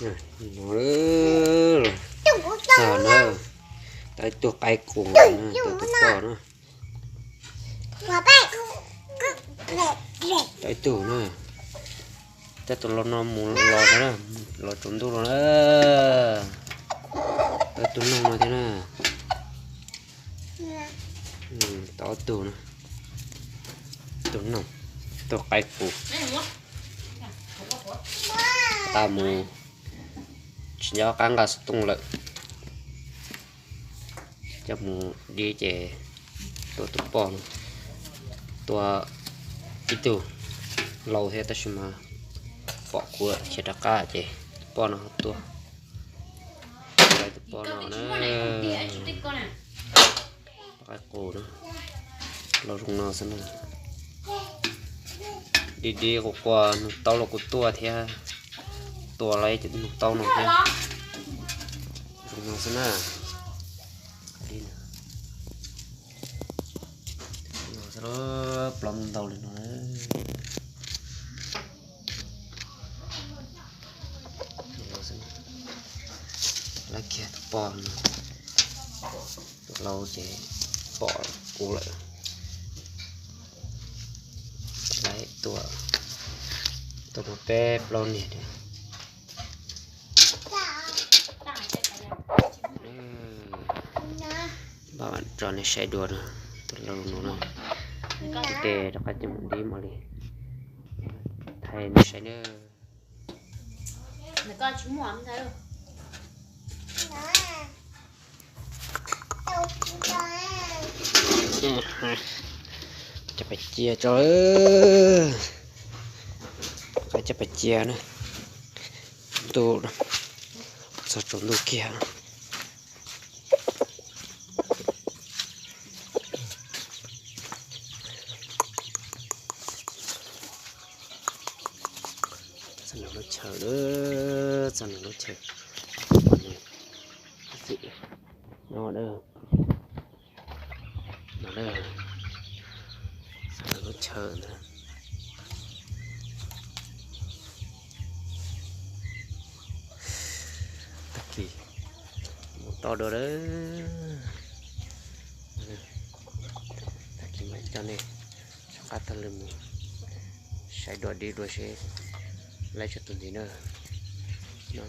No, txog na, tau ib tug qaib qus na, tau tus poj na. Tau ib tug na, coj tus lau no mus los na, los tsaus ntuj los na. Tau tus noog no thiab na. Tau ob tug na, tus noog, tus qaib qus. Nqa mus tsis nco qab nqa xov tooj lawm, coj mus dib ces tua tus poj no. Tua ib tug lau thiab tab sis mas pom kuv khiav rov qab ces tus poj no tua. Tus poj no na, poj qaib qus na, los zoo no xwb na. Dib dib quas quas nug taub los kuv tuaj thiab, tua los nug taub no thiab. Zoo no xwb na. Li no, plaub ntau li no. Lawv kiag tus poj no, tus lau ces pom kuv lawm. Lawv tua, tua peb plaub niag. Npaj tso nej saib dua na, tus lau no na. Tes rov qab coj mus dib mam li thaij nej saib na. Cov pais cia tso, cov pais cia na, ntuj txog tsaus ntuj kiag. Txog nws lub chaw, txog nws lub chaw. No, no, txog nws lub chaw ntawd. Tag kis mus toj dua lawm. Tag kis mam coj nej soj qab taug lw mus saib dua dib dua seb laib tsuas tus ntxiv na. No,